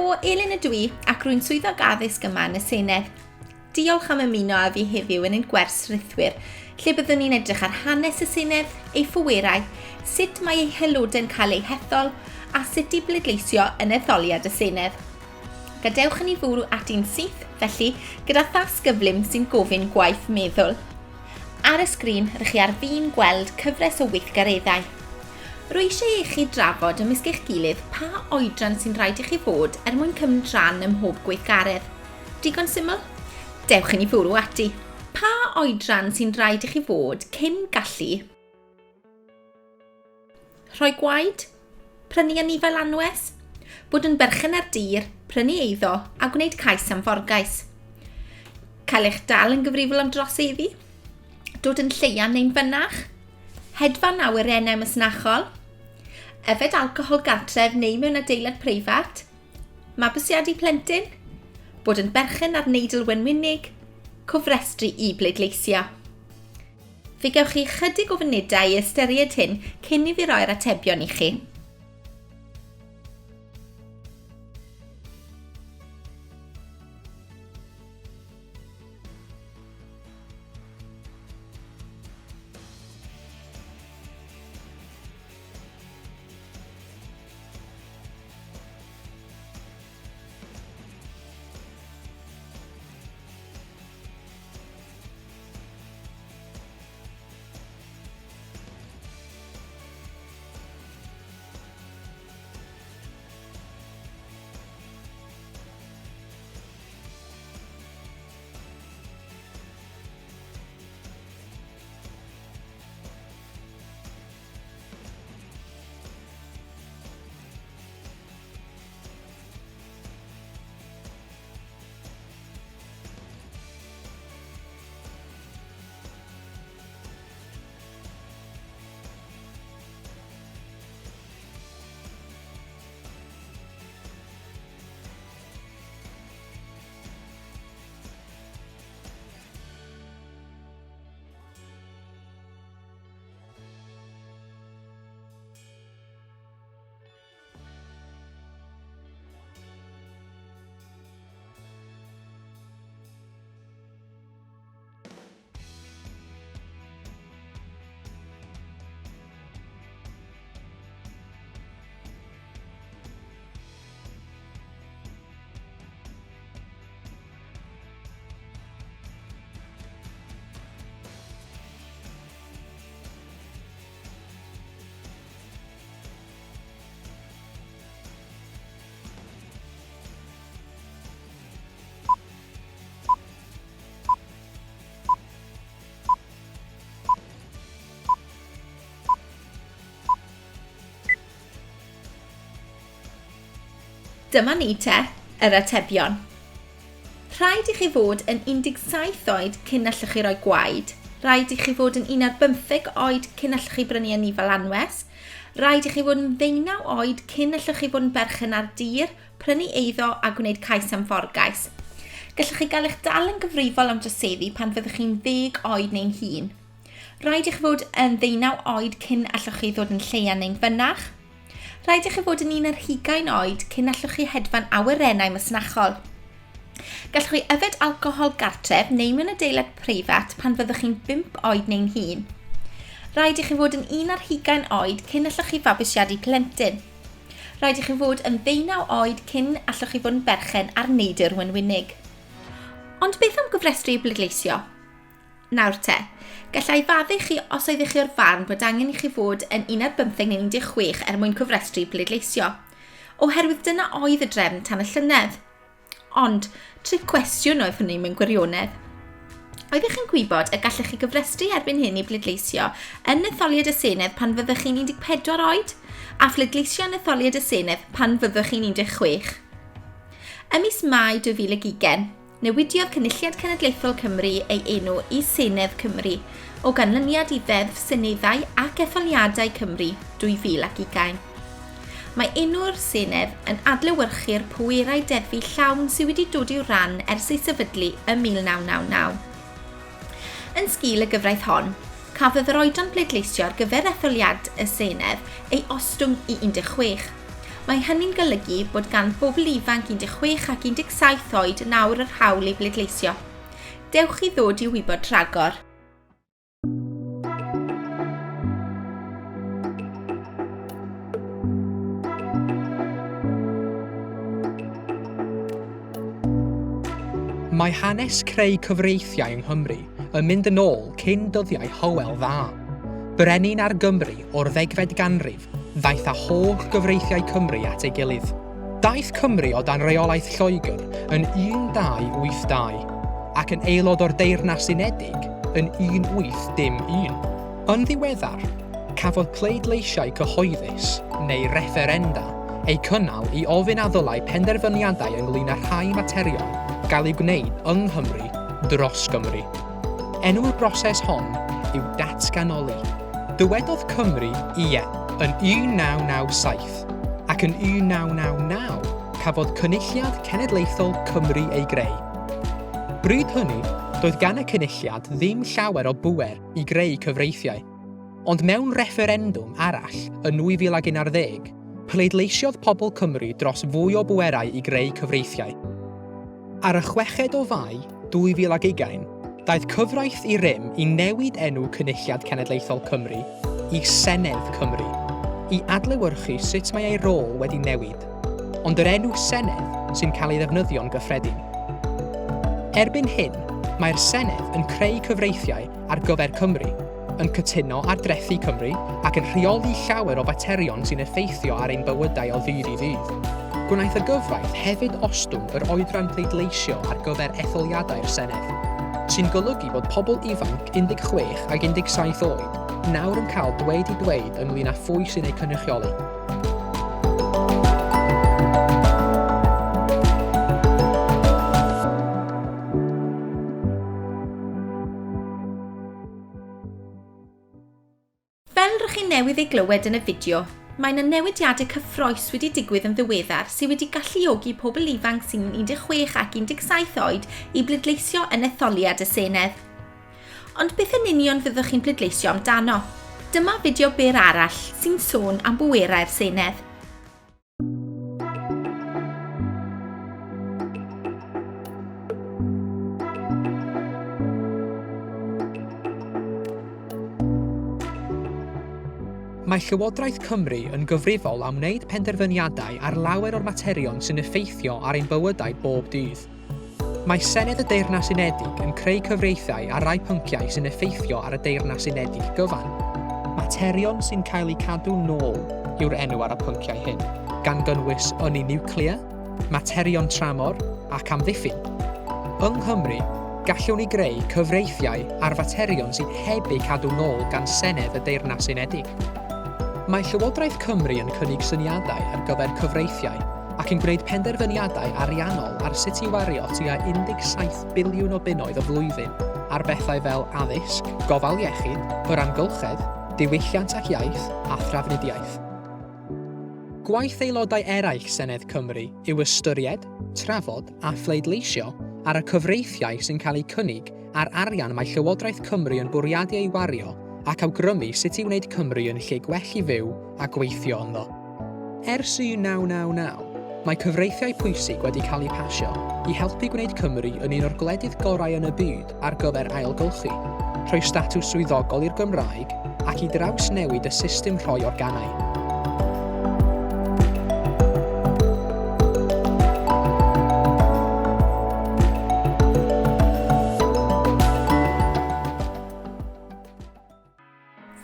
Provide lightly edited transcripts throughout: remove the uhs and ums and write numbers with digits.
Helo, Elin ydw i ac rwy'n swyddog addysg yma yn y Senedd. Diolch am ymuno â fi heddiw yn ein gwers rhithwir, lle byddwn ni'n edrych ar hanes y Senedd, ei phwerau, sut mae ei haelodau'n cael eu hethol, a sut i bleidleisio yn etholiad y Senedd. Gadewch i ni fwrw ati'n syth, felly, gyda thasg gyflym sy'n gofyn gwaith meddwl. Ar y sgrin, rych chi ar fin gweld cyfres o weithgareddau. Rwy eisiau i chi drafod ymysg eich gilydd pa oedran sy'n rhaid i chi fod er mwyn cymryd rhan ym mhob gweithgaredd. Digon syml? Dewch i ni fwrw ati. Pa oedran sy'n rhaid i chi fod cyn gallu rhoi gwaed, prynu anifail anwes, bod yn berchen ar dir, prynu eiddo a gwneud cais am forgais? Cael eich dal yn gyfrifol am droseddu? Dod yn lleian neu'n fynach? Hedfan awyrennau masnachol? Yfed alcohol gartref neu mewn adeilad preifat? Mabwysiadu plentyn? Bod yn berchen ar neidl wenwynig? Cofrestru i bleidleisio. Fe gewch chi ychydig o funudau i ystyried hyn cyn i fi roi'r atebion i chi. Dyma ni te, yr atebion. Rhaid i chi fod yn 17 oed cyn allwch chi roi gwaed. Rhaid i chi fod yn 15 oed cyn allwch chi brynu anifail anwes. Rhaid i chi fod yn ddeunaw oed cyn allwch chi fod yn berchen ar dir, prynu eiddo a gwneud cais am forgais. Gallwch chi gael eich dal yn gyfrifol am droseddu pan fyddwch chi'n ddeg oed neu'n hŷn. Rhaid i chi fod yn ddeunaw oed cyn allwch chi ddod yn lleian neu'n fynach. Rhaid i chi fod yn un ar hugain oed cyn allwch chi hedfan awyrennau masnachol. Gallwch chi yfed alcohol gartref neu mewn adeilad preifat pan fyddwch chi'n bump oed neu'n hŷn. Rhaid i chi fod yn un ar hugain oed cyn allwch chi fabwysiadu plentyn. Rhaid i chi fod yn ddeunaw oed cyn allwch chi fod yn berchen ar neidr wenwynig. Ond beth am gofrestru i bleidleisio? Nawr te, gallai fadde chi os oeddech chi o'r farn bod angen i chi fod yn un ar bymtheg neu 16 er mwyn cofrestru i bleidleisio. Oherwydd dyna oedd y drefn tan y llynedd. Ond, tric cwestiwn oedd hynny mewn gwirionedd. Oeddech chi'n gwybod y gallech chi gyfrestru erbyn hyn i bleidleisio yn etholiad y Senedd pan fyddwch chi'n 14 oed, a phleidleisio yn etholiad y Senedd pan fyddwch chi'n 16? Ym mis Mai 2020, Newidiodd Cynulliad Cenedlaethol Cymru ei enw i Senedd Cymru, o ganlyniad i Ddeddf Seneddau ac Etholiadau Cymru 2020. Mae enw'r Senedd yn adlewyrchu'r pwerau deddfu llawn sydd wedi dod i'w ran ers ei sefydlu ym 1999. Yn sgil y gyfraith hon, cafodd yr oedran pleidleisio ar gyfer etholiad y Senedd ei ostwng i 16. Mae hynny'n golygu bod gan bobl ifanc 16 ac 17 oed nawr yr hawl i bleidleisio. Dewch i ddod i wybod rhagor. Mae hanes creu cyfreithiau yng Nghymru yn mynd yn ôl cyn dyddiau Hywel Dda, brenin ar Gymru o'r ddegfed ganrif ddaeth â holl gyfreithiau Cymru at ei gilydd. Daeth Cymru o dan reolaeth Lloegr yn 1282 ac yn aelod o'r Deyrnas Unedig yn 1811. Yn ddiweddar, cafodd pleidleisiau cyhoeddus, neu refferenda, eu cynnal i ofyn a ddylai penderfyniadau ynglŷn â rhai materion gael eu gwneud yng Nghymru dros Gymru. Enw'r broses hon yw datganoli. Dywedodd Cymru ie yn 1997, ac yn 1999 cafodd Cynulliad Cenedlaethol Cymru ei greu. Bryd hynny, doedd gan y Cynulliad ddim llawer o bŵer i greu cyfreithiau. Ond mewn refferendwm arall yn 2011, pleidleisiodd pobl Cymru dros fwy o bwerau i greu cyfreithiau. Ar y chweched o Fai 2020, daeth cyfraith i rym i newid enw Cynulliad Cenedlaethol Cymru i Senedd Cymru, i adlewyrchu sut mae ei rôl wedi newid, ond yr enw Senedd sy'n cael ei ddefnyddio'n gyffredin. Erbyn hyn, mae'r Senedd yn creu cyfreithiau ar gyfer Cymru, yn cytuno ar drethi Cymru ac yn rheoli llawer o faterion sy'n effeithio ar ein bywydau o ddydd i ddydd. Gwnaeth y gyfraith hefyd ostwng yr oedran pleidleisio ar gyfer etholiadau'r Senedd, sy'n golygu bod pobl ifanc 16 ag 17 oed nawr yn cael dweud eu dweud ynglŷn â phwy sy'n eu cynrychioli. Fel rŷch chi newydd ei glywed yn y fideo, mae 'na newidiadau cyffrous wedi digwydd yn ddiweddar sydd wedi galluogi pobl ifanc sy'n 16 ac 17 oed i bleidleisio yn etholiad y Senedd. Ond beth yn union fyddwch chi'n pleidleisio amdano? Dyma fideo byr arall sy'n sôn am bwerau'r Senedd. Mae Llywodraeth Cymru yn gyfrifol am wneud penderfyniadau ar lawer o'r materion sy'n effeithio ar ein bywydau bob dydd. Mae Senedd y Deyrnas Unedig yn creu cyfreithiau ar rai pynciau sy'n effeithio ar y Deyrnas Unedig gyfan. Materion sy'n cael eu cadw nôl yw'r enw ar y pynciau hyn, gan gynnwys ynni niwclear, materion tramor ac amddiffyn. Yng Nghymru, gallwn ni greu cyfreithiau ar faterion sydd heb eu cadw nôl gan Senedd y Deyrnas Unedig. Mae Llywodraeth Cymru yn cynnig syniadau ar gyfer cyfreithiau ac yn gwneud penderfyniadau ariannol ar sut i wario tua 17 biliwn o bunnoedd y flwyddyn ar bethau fel addysg, gofal iechyd, yr amgylchedd, diwylliant ac iaith, a thrafnidiaeth. Gwaith aelodau eraill Senedd Cymru yw ystyried, trafod a phleidleisio ar y cyfreithiau sy'n cael eu cynnig a'r arian mae Llywodraeth Cymru yn bwriadu ei wario ac awgrymu sut i wneud Cymru yn lle gwell i fyw a gweithio ynddo. Ers 1999, mae cyfreithiau pwysig wedi cael eu pasio i helpu gwneud Cymru yn un o'r gwledydd gorau yn y byd ar gyfer ailgylchu, rhoi statws swyddogol i'r Gymraeg ac i drawsnewid y system rhoi organau.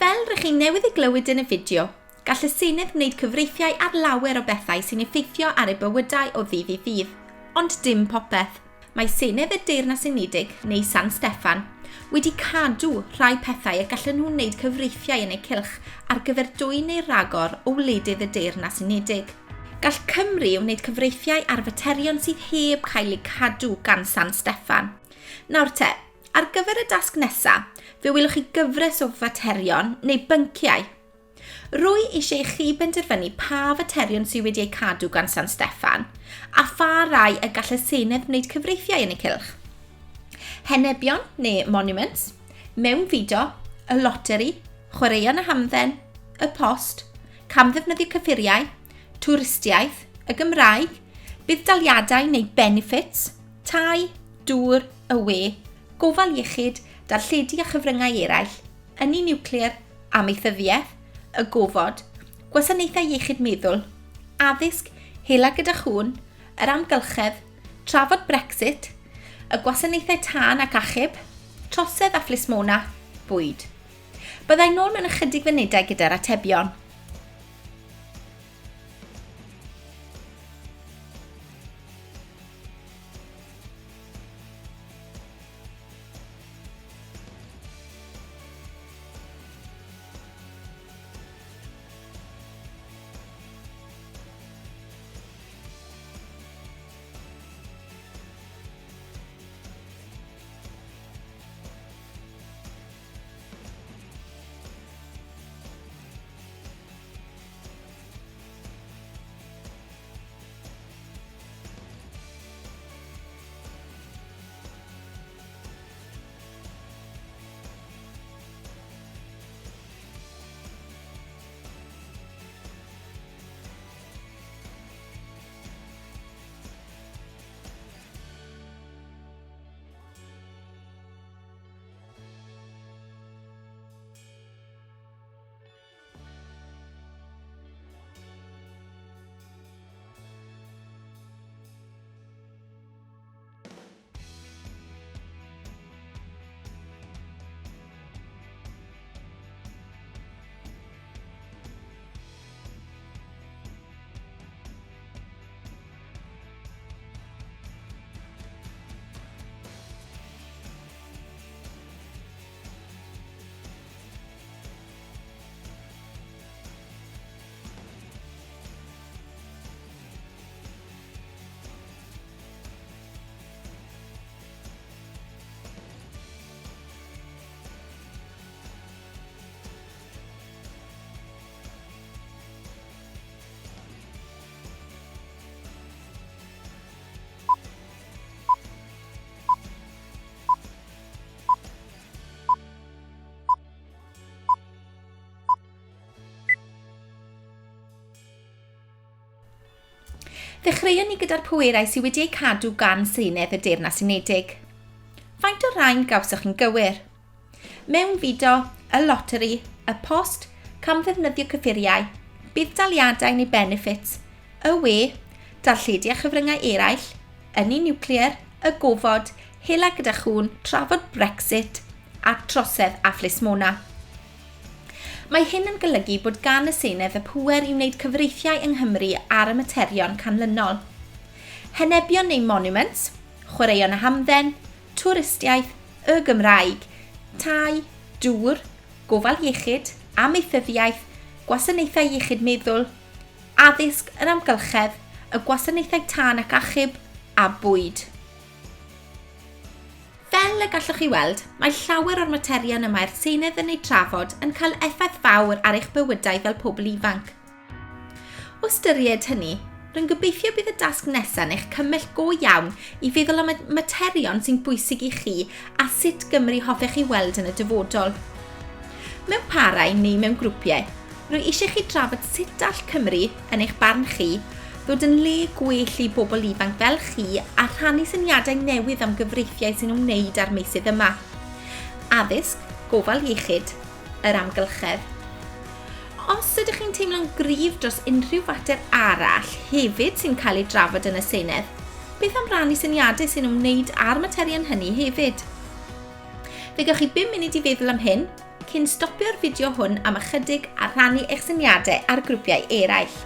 Fel rŷch chi newydd ei glywed yn y fideo, gall y Senedd wneud cyfreithiau ar lawer o bethau sy'n effeithio ar eu bywydau o ddydd i ddydd, ond dim popeth. Mae Senedd y Deyrnas Unedig, neu San Steffan, wedi cadw rhai pethau y gallen nhw wneud cyfreithiau yn eu cylch ar gyfer dwy neu ragor o wledydd y Deyrnas Unedig. Gall Cymru wneud cyfreithiau ar faterion sydd heb cael eu cadw gan San Steffan. Nawr te, Ar gyfer y dasg nesaf, fe welwch chi gyfres o faterion neu bynciau. Rwy eisiau i chi benderfynu pa faterion sydd wedi eu cadw gan San Steffan a pha rai y gall y Senedd wneud cyfreithiau yn eu cylch. Henebion neu monuments, mewnfudo, y loteri, chwaraeon a hamdden, y post, camddefnyddio cyffuriau, twristiaeth, y Gymraeg, budd-daliadau neu benefits, tai, dŵr, y we, gofal iechyd, darlledu a chyfryngau eraill, ynni niwclear, amaethyddiaeth, y gofod, gwasanaethau iechyd meddwl, addysg, hela gyda chŵn, yr amgylchedd, trafod Brexit, y gwasanaethau tân ac achub, trosedd a phlismona, bwyd. Byddai nôl mewn ychydig funudau gyda'r atebion. Ddechreuon ni gyda'r pwerau sydd wedi eu cadw gan Senedd y Deyrnas Unedig. Faint o'r rhain gawsoch chi'n gywir? Mewnfudo, y loteri, y post, camddefnyddio cyffuriau, budd-daliadau neu benefits, y we, darlledu a chyfryngau eraill, ynni niwclear, y gofod, hela gyda chŵn, trafod Brexit, a trosedd a phlismona. Mae hyn yn golygu bod gan y Senedd y pŵer i wneud cyfreithiau yng Nghymru ar y materion canlynol. Henebion neu monuments, chwaraeon a hamdden, twristiaeth, y Gymraeg, tai, dŵr, gofal iechyd, amaethyddiaeth, gwasanaethau iechyd meddwl, addysg, yr amgylchedd, y gwasanaethau tân ac achub, a bwyd. Fel y gallwch chi weld, mae llawer o'r materion y mae'r Senedd yn eu trafod yn cael effaith fawr ar eich bywydau fel pobl ifanc. O ystyried hynny, rwy'n gobeithio bydd y dasg nesaf yn eich cymell go iawn i feddwl am y materion sy'n bwysig i chi a sut Gymru hoffech chi weld yn y dyfodol. Mewn parau neu mewn grwpiau, Rwy eisiau chi drafod sut all Cymru, yn eich barn chi, ddod yn le gwell i bobl ifanc fel chi a rhannu syniadau newydd am gyfreithiau sy'n ymwneud â'r meysydd yma. Addysg, gofal iechyd, yr amgylchedd. Os ydych chi'n teimlo'n gryf dros unrhyw fater arall hefyd sy'n cael ei drafod yn y Senedd, beth am rannu syniadau sy'n ymwneud â'r materion hynny hefyd? Fe gewch chi bum munud i feddwl am hyn, cyn stopio'r fideo hwn am ychydig a rhannu eich syniadau ar grwpiau eraill.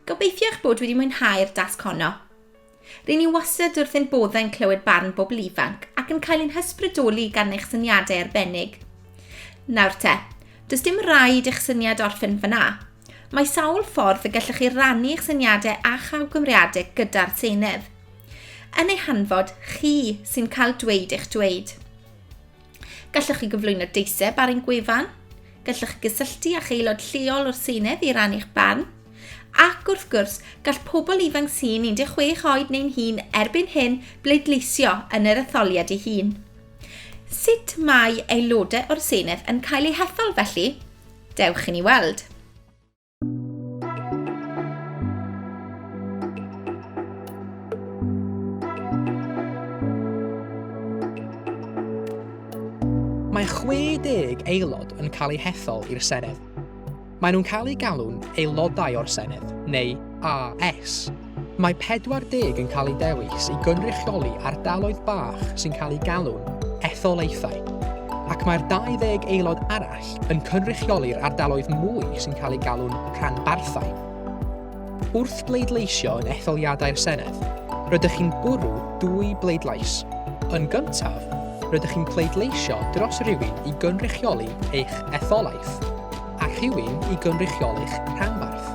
Gobeithio eich bod wedi mwynhau'r dasg honno. Ry'n ni wastad wrth ein boddau'n clywed barn bobl ifanc ac yn cael ein hysbrydoli gan eich syniadau arbennig. Nawr te, does dim rhaid i'ch syniad orffen fyna. Mae sawl ffordd y gallwch chi rannu eich syniadau a'ch awgymriadau gyda'r Senedd. Yn ei hanfod, chi sy'n cael dweud eich dweud. Gallwch chi gyflwyno deiseb ar ein gwefan, gallwch chi gysylltu â'ch aelod lleol o'r Senedd i rannu'ch barn, ac wrth gwrs, gall pobl ifanc sy'n 16 oed neu'n hŷn erbyn hyn bleidleisio yn yr etholiad ei hun. Sut mae aelodau o'r Senedd yn cael eu hethol felly? Dewch i ni weld. Mae 60 aelod yn cael eu hethol i'r Senedd. Maen nhw'n cael eu galw'n Aelodau o'r Senedd, neu AS. Mae 40 yn cael eu dewis i gynrychioli ardaloedd bach sy'n cael eu galw'n etholaethau, ac mae'r 20 aelod arall yn cynrychioli'r ardaloedd mwy sy'n cael eu galw'n rhanbarthau. Wrth bleidleisio yn etholiadau'r Senedd, rydych chi'n bwrw dwy bleidlais. Yn gyntaf, rydych chi'n pleidleisio dros rywun i gynrychioli eich etholaeth, a rhywun i gynrychioli'ch rhanbarth.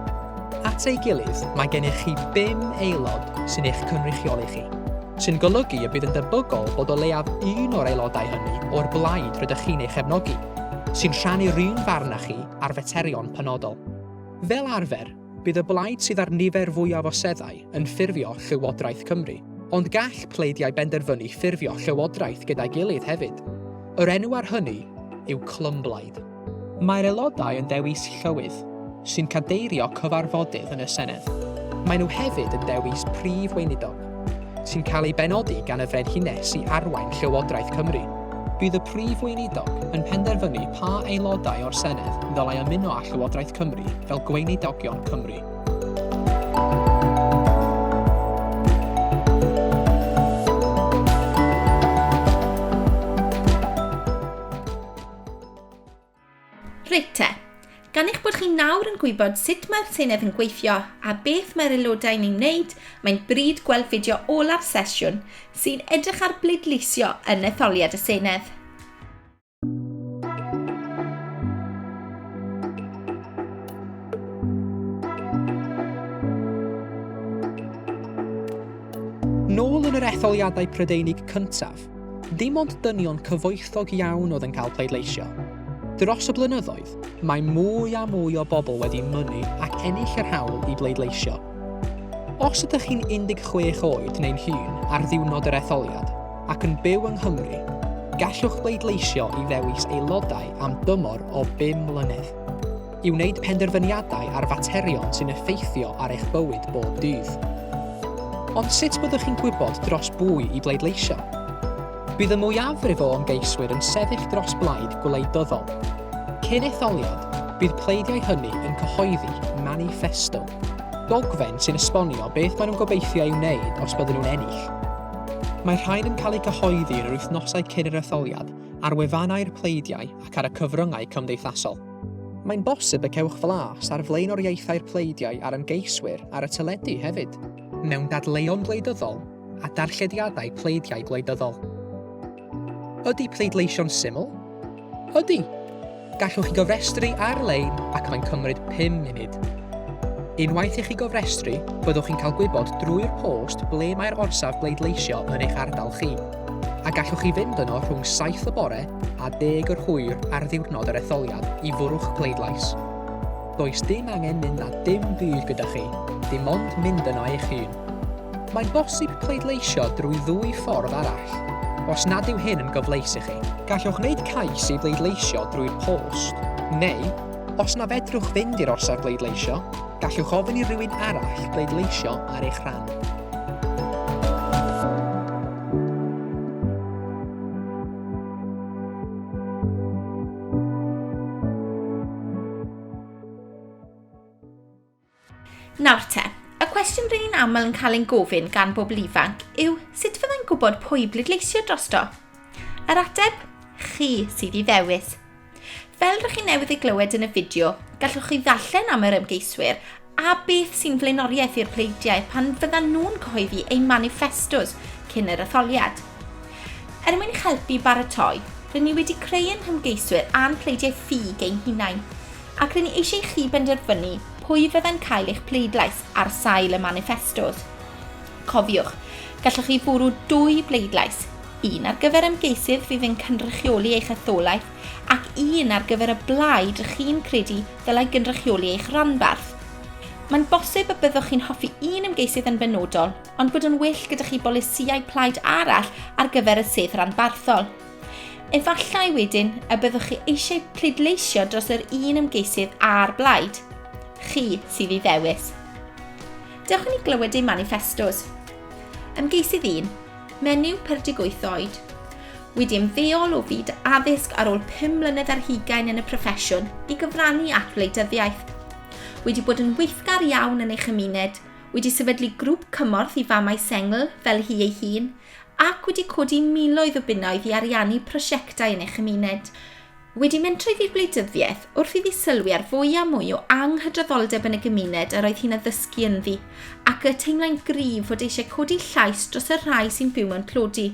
At ei gilydd, mae gennych chi bum aelod sy'n eich cynrychioli chi, sy'n golygu y bydd yn debygol bod o leiaf un o'r aelodau hynny o'r blaid rydych chi'n ei chefnogi, sy'n rhannu'r un farn â chi ar faterion penodol. Fel arfer, bydd y blaid sydd â'r nifer fwyaf o seddau yn ffurfio Llywodraeth Cymru, ond gall pleidiau benderfynu ffurfio llywodraeth gyda'i gilydd hefyd. Yr enw ar hynny yw clymblaid. Mae'r aelodau yn dewis Llywydd, sy'n cadeirio cyfarfodydd yn y Senedd. Maen nhw hefyd yn dewis Prif Weinidog, sy'n cael ei benodi gan y Frenhines i arwain Llywodraeth Cymru. Bydd y Prif Weinidog yn penderfynu pa aelodau o'r Senedd ddylai ymuno â Llywodraeth Cymru fel Gweinidogion Cymru. Reit te, gan eich bod chi nawr yn gwybod sut mae'r Senedd yn gweithio a beth mae'r aelodau'n ei wneud, mae'n bryd gweld fideo ola'r sesiwn sy'n edrych ar bleidleisio yn etholiad y Senedd. Nôl yn yr etholiadau Prydeinig cyntaf, Dim ond dynion cyfoethog iawn oedd yn cael pleidleisio. Dros y blynyddoedd, mae mwy a mwy o bobl wedi mynnu ac ennill yr hawl i bleidleisio. Os ydych chi'n 16 oed neu'n hŷn ar ddiwrnod yr etholiad ac yn byw yng Nghymru, gallwch bleidleisio i ddewis aelodau am dymor o bum mlynedd, i wneud penderfyniadau ar faterion sy'n effeithio ar eich bywyd bob dydd. Ond sut byddwch chi'n gwybod dros bwy i bleidleisio? Bydd y mwyafrif o ymgeiswyr yn sefyll dros blaid gwleidyddol. Cyn etholiad, bydd pleidiau hynny yn cyhoeddi maniffesto, dogfen sy'n esbonio beth maen nhw'n gobeithio ei wneud os bydden nhw'n ennill. Mae'r rhain yn cael eu cyhoeddi yn yr wythnosau cyn yr etholiad ar wefannau'r pleidiau ac ar y cyfryngau cymdeithasol. Mae'n bosib y cewch flas ar flaenoriaethau'r pleidiau a'r ymgeiswyr ar y teledu hefyd, mewn dadleuon gwleidyddol a darllediadau pleidiau gwleidyddol. Ydy pleidleisio'n syml? Ydy! Gallwch chi gofrestru ar-lein ac mae'n cymryd 5 munud. Unwaith i chi gofrestru, byddwch chi'n cael gwybod drwy'r post ble mae'r orsaf bleidleisio yn eich ardal chi, a gallwch chi fynd yno rhwng 7 y bore a deg yr hwyr ar ddiwrnod yr etholiad i fwrw'ch pleidlais. Does dim angen mynd â dim byd gyda chi, dim ond mynd yno eich hun. Mae'n bosib pleidleisio drwy ddwy ffordd arall, os nad yw hyn yn gyfleus i chi. Gallwch wneud cais i bleidleisio drwy'r post, neu, os na fedrwch fynd i'r orsaf bleidleisio, gallwch ofyn i rywun arall bleidleisio ar eich rhan. Nawr te, y cwestiwn rŷn ni'n aml yn cael ein gofyn gan bobl ifanc yw sut fyddai'n gwybod pwy bleidleisio drosto? Yr ateb? Chi sydd i ddewis. Fel rŷch chi newydd ei glywed yn y fideo, gallwch chi ddarllen am yr ymgeiswyr A beth sy'n flaenoriaeth i'r pleidiau pan fyddan nhw'n cyhoeddi eu maniffestos cyn yr etholiad? Er mwyn i'ch helpu i baratoi, rŷn ni wedi creu ein hymgeiswyr a'n pleidiau ffug ein hunain, ac rŷn ni eisiau i chi benderfynu pwy fyddai'n cael eich pleidlais ar sail y maniffestos. Cofiwch, gallwch chi fwrw dwy bleidlais, un ar gyfer ymgeisydd fydd yn cynrychioli eich etholaeth ac un ar gyfer y blaid rŷch chi'n credu ddylai gynrychioli eich rhanbarth. Mae'n bosib y byddwch chi'n hoffi un ymgeisydd yn benodol, ond bod yn well gyda chi bolisïau plaid arall ar gyfer y sedd ranbarthol. Efallai wedyn y byddwch chi eisiau pleidleisio dros yr un ymgeisydd a'r blaid. Chi sydd i ddewis. Dewch i ni glywed eu maniffestos. Ymgeisydd 1, menyw 48 oed. Wedi ymddeol o fyd addysg ar ôl 5 mlynedd ar hugain yn y proffesiwn i gyfrannu at wleidyddiaeth. Wedi bod yn weithgar iawn yn ei chymuned, wedi sefydlu grŵp cymorth i famau sengl fel hi ei hun, ac wedi codi miloedd o bunnoedd i ariannu prosiectau yn ei chymuned. Wedi mentro iddi wleidyddiaeth wrth iddi sylwi ar fwy a mwy o anghydraddoldeb yn y gymuned yr oedd hi'n addysgu ynddi, ac y teimlai'n gryf fod eisiau codi llais dros y rhai sy'n byw mewn tlodi.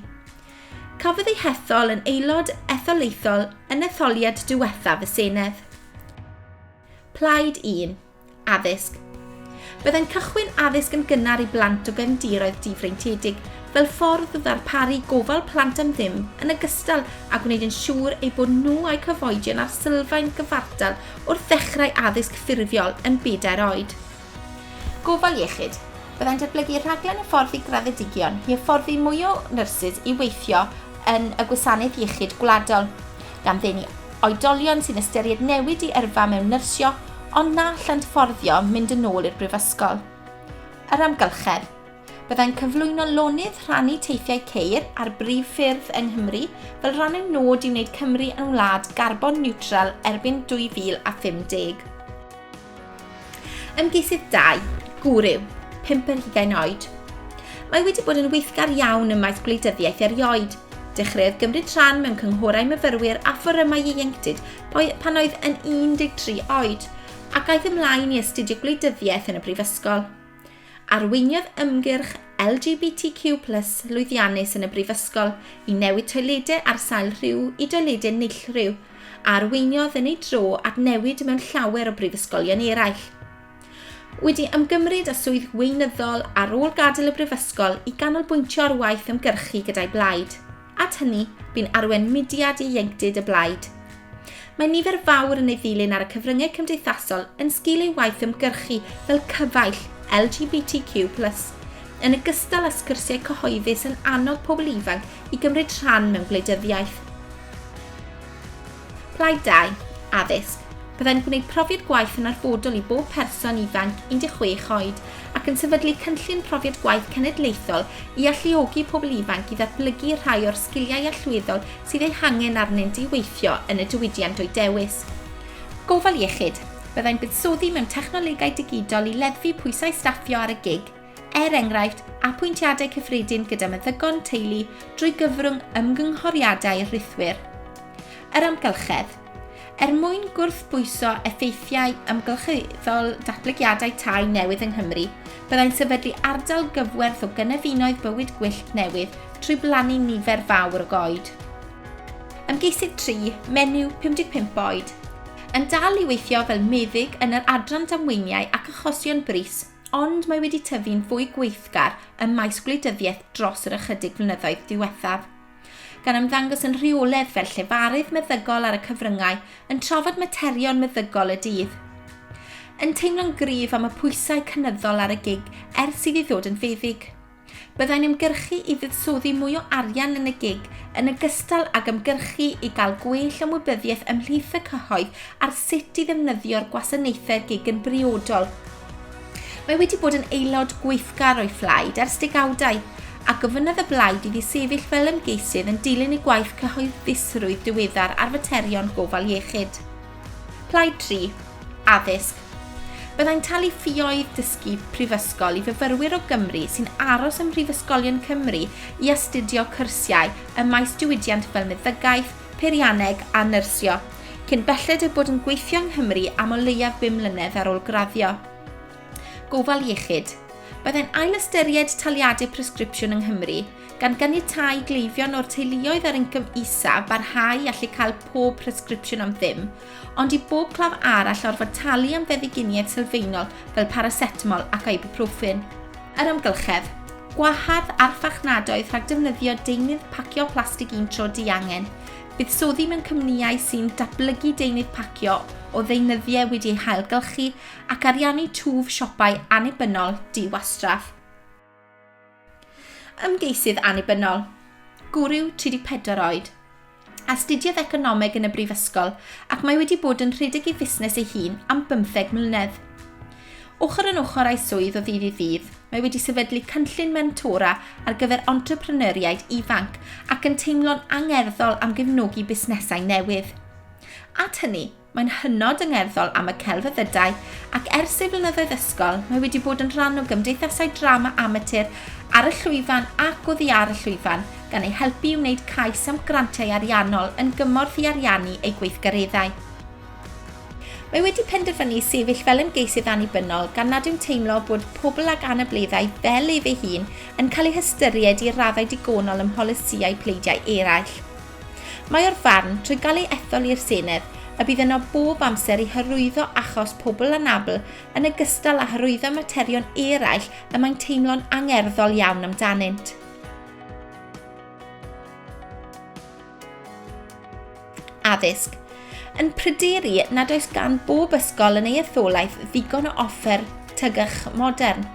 Cafodd ei hethol yn aelod etholaethol yn etholiad diwethaf y Senedd. Plaid 1. Addysg. Byddai'n cychwyn addysg yn gynnar i blant o gefndiroedd difreintiedig fel ffordd o ddarparu gofal plant am ddim yn ogystal â gwneud yn siŵr eu bod nhw a'u cyfoedion ar sylfaen gyfartal wrth ddechrau addysg ffurfiol yn bedair oed. Gofal iechyd. Byddai'n datblygu rhaglen hyfforddi graddedigion i hyfforddi mwy o nyrsys i weithio yn y gwasanaeth iechyd gwladol, gan ddenu oedolion sy'n ystyried newid i yrfa mewn nyrsio ond na allant fforddio mynd yn ôl i'r brifysgol. Yr amgylchedd. Byddai'n cyflwyno lonydd rhannu teithiau ceir ar brif ffyrdd yng Nghymru fel rhan o'i nod i wneud Cymru yn wlad garbon niwtral erbyn 2050. Ymgeisydd 2, Gwryw, 5 ar hugain oed. Mae wedi bod yn weithgar iawn ym maes gwleidyddiaeth erioed. Dechreuodd gymryd rhan mewn cynghorau myfyrwyr a fforymau ieuenctid pan oedd yn 13 oed, ac aeth ymlaen i astudio gwleidyddiaeth yn y brifysgol. Arweiniodd ymgyrch LGBTQ plus lwyddiannus yn y brifysgol i newid toiledau ar sail rhyw i doiledau neillryw, a arweiniodd yn ei dro at newid mewn llawer o brifysgolion eraill. Wedi ymgymryd â swydd weinyddol ar ôl gadael y brifysgol i ganolbwyntio ar waith ymgyrchu gyda'i blaid. At hynny, bu'n arwain mudiad ieuenctid y blaid. Mae nifer fawr yn ei ddilyn ar y cyfryngau cymdeithasol yn sgil ei waith ymgyrchu fel cyfaill LGBTQ+, yn ogystal â sgyrsiau cyhoeddus yn annog pobl ifanc i gymryd rhan mewn gwleidyddiaeth. Plaid 2. Addysg. Byddai'n gwneud profiad gwaith yn orfodol i bob person ifanc 16 oed ac yn sefydlu cynllun profiad gwaith cenedlaethol i alluogi pobl ifanc i ddatblygu rhai o'r sgiliau allweddol sydd eu hangen arnynt i weithio yn y diwydiant o'u dewis. Gofal iechyd. Byddai'n buddsoddi mewn technolegau digidol i leddfu pwysau staffio ar y gig, er enghraifft, apwyntiadau cyffredin gyda meddygon teulu drwy gyfrwng ymgynghoriadau rhithwir. Yr amgylchedd. Er mwyn gwrthbwyso effeithiau amgylcheddol datblygiadau tai newydd yng Nghymru, byddai'n sefydlu ardal gyfwerth o gynefinoedd bywyd gwyllt newydd trwy blannu nifer fawr o goed. Ymgeisydd 3, menyw, 55 oed. Yn dal i weithio fel meddyg yn yr adran damweiniau ac achosion brys, ond mae wedi tyfu'n fwy gweithgar ym maes gwleidyddiaeth dros yr ychydig flynyddoedd diwethaf. Gan ymddangos yn rheolaidd fel llefarydd meddygol ar y cyfryngau yn trafod materion meddygol y dydd. Yn teimlo'n gryf am y pwysau cynyddol ar y gig ers iddi ddod yn feddyg. Byddai'n ymgyrchu i fuddsoddi mwy o arian yn y gig, yn ogystal ag ymgyrchu i gael gwell ymwybyddiaeth ymhlith y cyhoedd ar sut i ddefnyddio'r gwasanaethau'r gig yn briodol. Mae wedi bod yn aelod gweithgar o'i phlaid ers degawdau, a gofynnodd y blaid iddi sefyll fel ymgeisydd yn dilyn ei gwaith cyhoeddusrwydd diweddar ar faterion gofal iechyd. Plaid 3. Addysg. Byddai'n talu ffioedd dysgu prifysgol i fyfyrwyr o Gymru sy'n aros ym mhrifysgolion Cymru i astudio cyrsiau ym maes diwydiant fel meddygaeth, peirianneg a nyrsio, cyn belled eu bod yn gweithio yng Nghymru am o leiaf bum mlynedd ar ôl graddio. Gofal iechyd. Byddai'n ailystyried taliadau presgripsiwn yng Nghymru, gan ganiatáu i gleifion o'r teuluoedd ar incwm isaf barhau i allu cael pob presgripsiwn am ddim, ond i bob claf arall orfod talu am feddyginiaeth sylfaenol fel paracetamol ac ibuprofen. Yr amgylchedd. Gwahardd archfarchnadoedd rhag defnyddio deunydd pacio plastig un tro diangen. Buddsoddi mewn cwmnïau sy'n datblygu deunydd pacio o ddeunyddiau wedi eu hailgylchu ac ariannu twf siopau annibynnol di-wastraff. Ymgeisydd annibynnol. Gwryw 34 oed. Astudiodd economeg yn y brifysgol ac mae wedi bod yn rhedeg ei fusnes ei hun am bymtheg mlynedd. Ochr yn ochr â'i swydd o ddydd i ddydd, mae wedi sefydlu cynllun mentora ar gyfer entrepreneuriaid ifanc ac yn teimlo'n angerddol am gefnogi busnesau newydd. At hynny, Mae'n hynod angerddol am y celfyddydau ac ers ei flynyddoedd ysgol mae wedi bod yn rhan o gymdeithasau drama amatur ar y llwyfan ac oddi ar y llwyfan, gan ei helpu i wneud cais am grantiau ariannol yn gymorth i ariannu ei gweithgareddau. Mae wedi penderfynu sefyll fel ymgeisydd annibynnol gan nad yw'n teimlo bod pobl ag anableddau fel ef ei hun yn cael eu hystyried i raddau digonol ym mholisïau pleidiau eraill. Mae o'r farn, trwy gael ei ethol i'r Senedd, y bydd yno bob amser i hyrwyddo achos pobl anabl yn ogystal â hyrwyddo materion eraill y mae'n teimlo'n angerddol iawn amdanynt. Addysg. Yn pryderu nad oes gan bob ysgol yn ei etholaeth ddigon o offer tygych modern.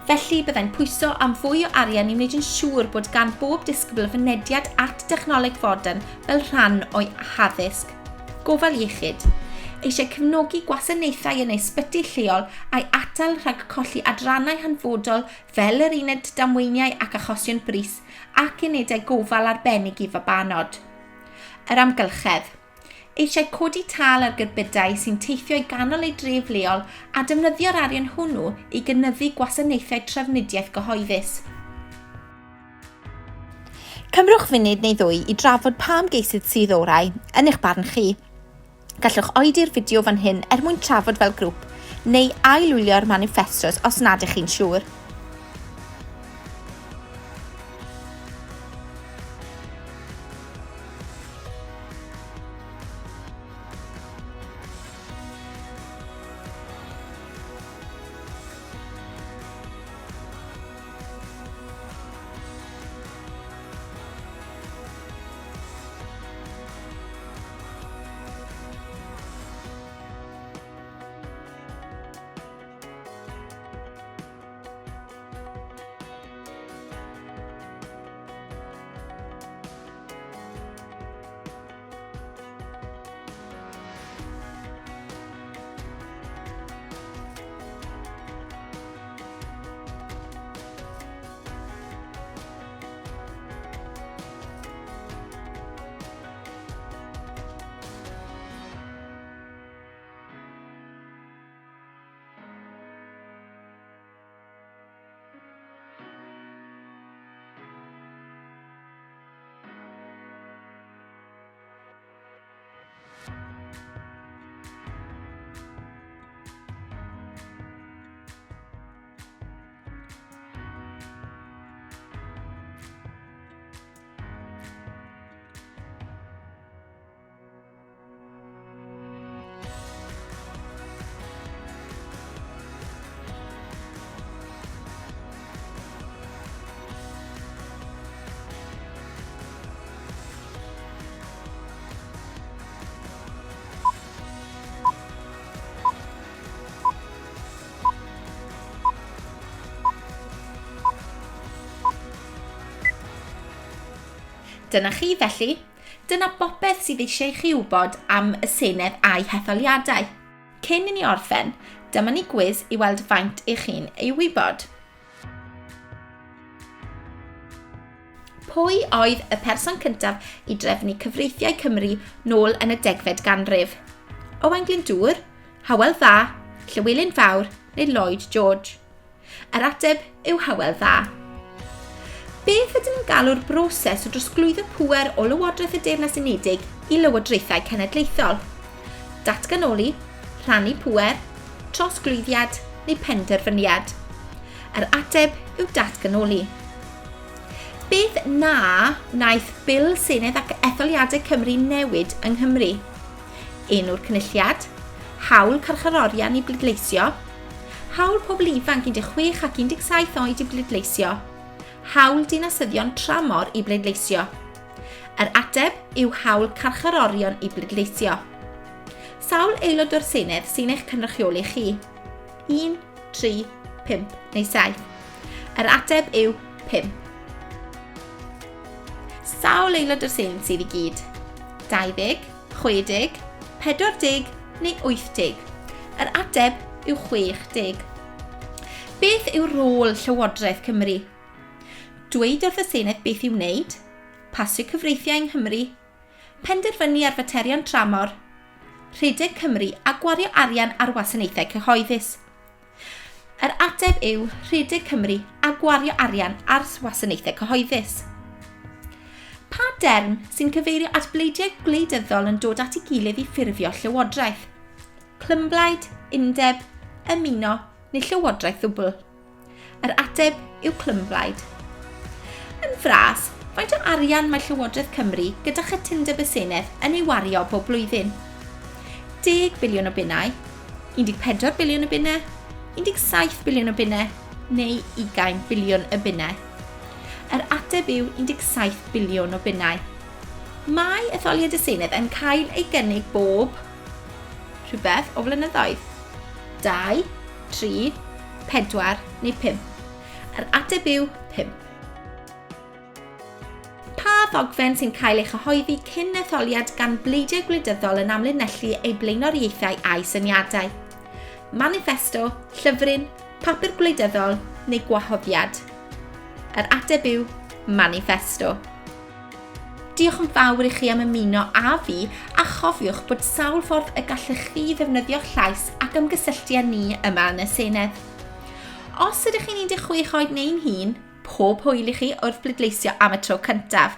Felly, byddai'n pwyso am fwy o arian i wneud yn siŵr bod gan bob disgybl fynediad at dechnoleg fodern fel rhan o'i haddysg. Gofal iechyd. Eisiau cefnogi gwasanaethau yn ei ysbyty lleol a'i atal rhag colli adrannau hanfodol fel yr uned damweiniau ac achosion brys ac unedau gofal arbennig i fabanod. Yr amgylchedd. Eisiau codi tâl ar gerbydau sy'n teithio i ganol ei dref leol a defnyddio'r arian hwnnw i gynyddu gwasanaethau trafnidiaeth gyhoeddus. Cymrwch funud neu ddwy i drafod pa ymgeisydd sydd orau, yn eich barn chi. Gallwch oedi'r fideo fan hyn er mwyn trafod fel grŵp, neu ail-wylio'r maniffestos os nad ych chi'n siŵr. Dyna chi, felly. Dyna bopeth sydd eisiau i chi wybod am y Senedd a'i hetholiadau. Cyn i ni orffen, dyma ni gwis i weld faint ych chi'n ei wybod. Pwy oedd y person cyntaf i drefnu cyfreithiau Cymru nôl yn y degfed ganrif? Owain Glyndŵr, Hywel Dda, Llywelyn Fawr neu Lloyd George? Yr ateb yw Hywel Dda. Beth ydyn ni'n galw'r broses o drosglwyddo pŵer o Lywodraeth y Deyrnas Unedig i lywodraethau cenedlaethol? Datganoli, rhannu pŵer, trosglwyddiad neu penderfyniad? Yr ateb yw datganoli. Beth na wnaeth Bil Senedd ac Etholiadau Cymru newid yng Nghymru? Enw'r Cynulliad, hawl carcharorion i bleidleisio, hawl pobl ifanc 16 ac 17 oed i bleidleisio, hawl dinasyddion tramor i bleidleisio. Yr ateb yw hawl carcharorion i bleidleisio. Sawl aelod o'r Senedd sy'n eich cynrychioli chi? 1, 3, 5 neu 7? Yr ateb yw 5. Sawl aelod o'r Senedd sydd i gyd? 20, 60, 40 neu 80? Yr ateb yw 60. Beth yw rôl Llywodraeth Cymru? Dweud wrth y Senedd beth i'w wneud, pasio cyfreithiau yng Nghymru, penderfynu ar faterion tramor, rhedeg Cymru a gwario arian ar wasanaethau cyhoeddus. Yr ateb yw rhedeg Cymru a gwario arian ar wasanaethau cyhoeddus. Pa derm sy'n cyfeirio at bleidiau gwleidyddol yn dod at ei gilydd i ffurfio llywodraeth? Clymblaid, undeb, ymuno neu llywodraeth ddwbl? Yr ateb yw clymblaid. Yn fras, faint o arian mae Llywodraeth Cymru gyda chytundeb y Senedd yn ei wario bob blwyddyn? 10 biliwn o bunnau, 14 biliwn o bunnau, 17 biliwn o bunnau neu 20 biliwn o bunnau? Yr ateb yw 17 biliwn o bunnau. Mae etholiad y Senedd yn cael ei gynnig bob rhywbeth o flynyddoedd. 2, 3, 4 neu 5? Yr ateb yw 5. Pa ddogfen sy'n cael ei chyhoeddi cyn etholiad gan bleidiau gwleidyddol yn amlinellu ei blaenoriaethau a'i syniadau? Maniffesto, llyfryn, papur gwleidyddol neu gwahoddiad? Yr ateb yw maniffesto. Diolch yn fawr i chi am ymuno â fi a chofiwch bod sawl ffordd y gallech chi ddefnyddio'ch llais ac ymgysylltu â ni yma yn y Senedd. Os ydych chi'n 16 oed neu'n hŷn, pob hwyl i chi wrth bleidleisio am y tro cyntaf.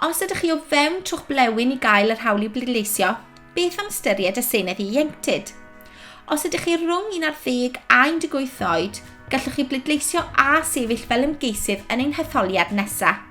Os ydych chi o fewn trwch blewyn i gael yr hawl i bleidleisio, beth am ystyried y Senedd Ieuenctid? Os ydych chi rhwng 11 a 18 oed, gallwch chi bleidleisio a sefyll fel ymgeisydd yn ein hetholiad nesaf.